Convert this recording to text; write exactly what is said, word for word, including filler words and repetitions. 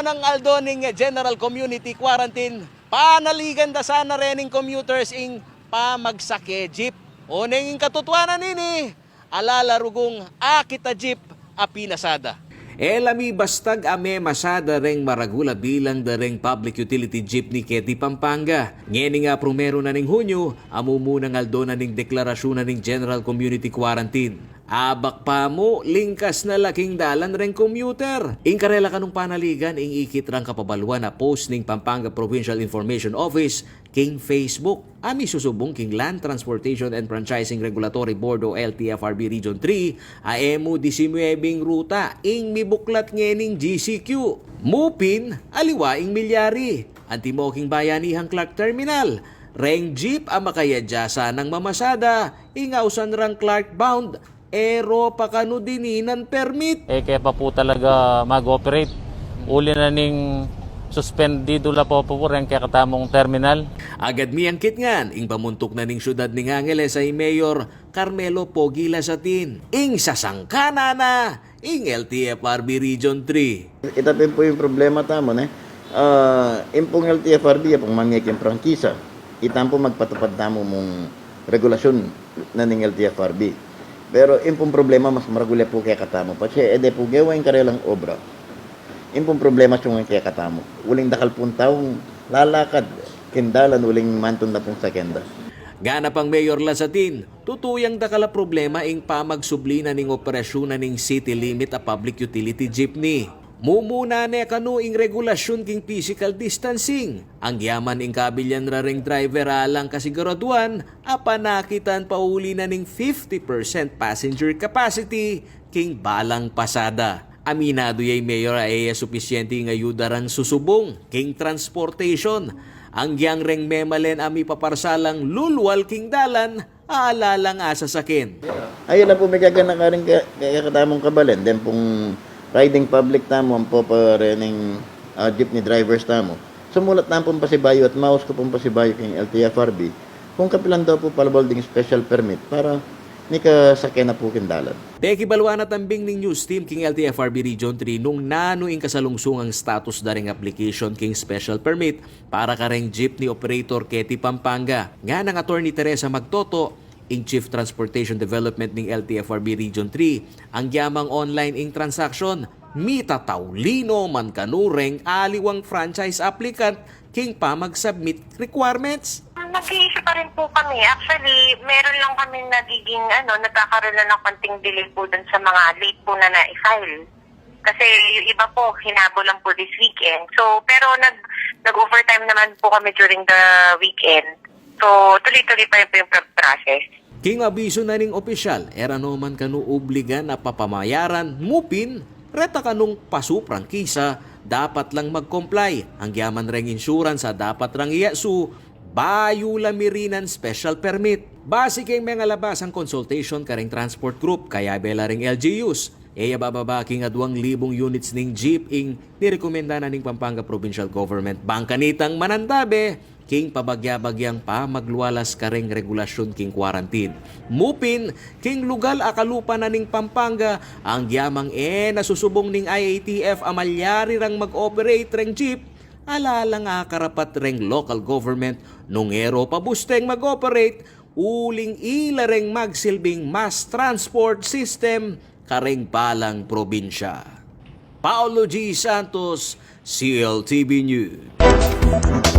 Nang aldo ning general community quarantine, panaligan da sana rening commuters ing pamagsake jeep. Oneng ing katutuanan nini, ala la rugung akit a jeep a pinasada. E la mibastag a memasada reng maragul a bilang da reng public utility jeepney keti Pampanga. Ngeni nga prumeru na ning Hunyu, a mumunang aldo na ning deklarasyun na ning general community quarantine. Abak pa mu, lingkas na la king dalan reng commuter. Ing karela kanung panaligan ing ikit rang kapabaluan a post ning Pampanga Provincial Information Office king Facebook, a misusubung king Land Transportation and Franchising Regulatory Board o L T F R B Region three, a e mu disinuebing ruta ing mibuklat ngening G C Q. Mupin, aliwa ing milyari. Antimo king bayanihang Clark Terminal, reng jeep a makayadya sanang mamasada, ing ausan rang Clark bound, e ro pa kanu dininan permit. E ke pa pu talaga mag-operate. Uli na ning suspendido la pu pu reng kekatamung terminal. Agad miyangkit ngan ing pamuntuk na ning syudad ning Angeles a i Mayor Carmelo Pogi Lasatin, ing sasangkanan na ing L T F R B Region three. Ita pin pu ing problema tamu, ne? Ah, ing pung L T F R B, ya pung mamie king prangkisa. Ita pung magpatupad tamu mung regulasyun na ning L T F R B. Pero ing pung problema mas maragul ya pu kekatamu. Patse, e de pu gewa ing karelang obra. Ing pung problema siyung kekatamu. Uling dakal pung taung lalakad king dalan uling mantun na pung sakyan da. Gana pang Mayor Lasatin, tutu yang dakal a problema ing pamagsubli na ning operasyun na ning city limit a public utility jeepney. Mumuna ne kanu ing regulasyun king physical distancing. Anggiaman ing kabilyan ra ring driver alang kasiguraduan, a panakitan pauli na ning fifty percent passenger capacity king balang pasada. Aminadu ya i Mayor a e ya supisyente ing ayuda rang susubung king transportation. Anggiang reng memalen a mipaparsalang lulwal king dalan, ala lang asasaken. Ay, ala pu migagana karing ke-, kekatamung kabalen. Den pung riding public tamu, ampo pa rening, ah, jeepney drivers tamu. Sumulat na pung pasibayu at maus ku pung pasibayu king L T F R B. Kung kapilan daw pu palabal ding special permit para mikasake na pu king dalan. Pekibaluan na tambing ning news team king L T F R B Region three nung nanu ing kasalungsungang status da ring application king special permit para kareng jeepney operator keti Pampanga. Nganang Attorney Teresa Magtoto, ing Chief Transportation Development ning L T F R B Region three, anggiamang online ing transaction, mitatauli no man kanu reng aliwang franchise applicant king pamagsubmit requirements. Nag-i-issue pa rin po kami. Actually, meron lang kami nagiging, ano, nagkakaroon lang ng konting delay po dun sa mga late po na na-file. Kasi yung iba po, hinabol lang po this weekend. So, pero nag, nag-overtime naman po kami during the weekend. So, tuloy-tuloy pa rin po yung pro-, process. King abisu na ning opisyal, e ra no man kanu obligan a papamayaran, mupin, reta kanung pasu prangkisa, dapat lang mag-comply. Anggiaman reng insurance a dapat rang iyasu, bayu la mirinan special permit. Base king mengalabasang consultation kareng transport group, kayabe la ring L G Us, e ya bababa king aduang libung units ning jeep ing nirekomenda na ning Pampanga Provincial Government bang kanitang manantabe king pabagya-bagyang pamaglualas kareng regulasyun king quarantine. Mupin, king lugal a kalupa na ning Pampanga, anggiamang e na susubung ning I A T F a malyari rang mag-operate reng jeep, ala lang akarapat reng local government nung e ro pabusteng mag-operate, uling ila reng magsilbing mass transport system kareng balang probinsya. Paulo G Santos, C L T V News.